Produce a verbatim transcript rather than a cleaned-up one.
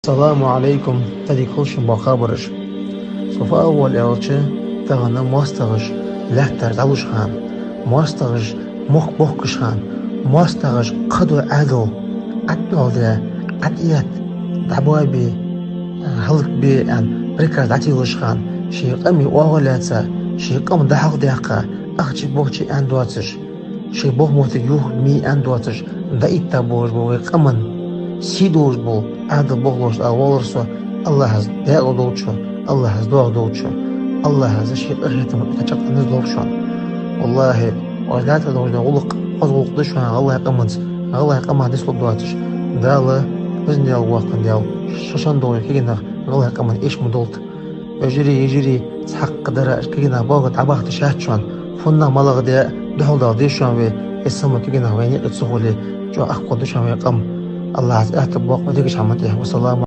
Саламу Ӏалайкум, тӀадика хилда шун боккхий хабараш. Со фу оал аьлча, тахан моастагӀаша лаьттара дӀалуш хана, моастагӀаша мохк бохкаш хана, моастагӀаша кхыдола Ӏаьдал ӀотӀадоаладе, ӀотӀаэтта, дӀабоабе, хӀалакбе аьнна приказ дӀателаш хана, ший къаман оагӀув лаьца, ший къам дӀахьалхадаьккха, ахча-бохча аьнна доацаш, ший болх-моттиг юха ма аьнна доацаш, дӀаэтта болаш бола вай къаман сий долаш бола Ӏаьдал болхлош тӀа воаллар со, АллахӀа даькъала долда шо, АллахӀа доагӀа долда шо, АллахӀа ший къахетам тӀа чакхдаьнна долда шо. ВаллахӀи, оаш лаьтта долаш дола гӀулакх хоза гӀулакх да шоана гӀалгӀай къаманца, гӀалгӀай къаман дислур доацаш. Дала, Везан Даьла, Воккха Даьла, шоашта долча кагий нахах гӀалгӀай къаман эш ма долда. Вежарий, йижарий, цхьаккха дар кагий нах болга дӀабахийташ яц шоана. ФуннагӀа малагӀа де, духьал дала деза шоана вай, из сама кагий нах вайна юкъе ца хуле, чӀоагӀа ахкур да шоана вай къам. АллахӀа аьттув боаккхалба вай дикача хӀаман тӀа. Вассалам.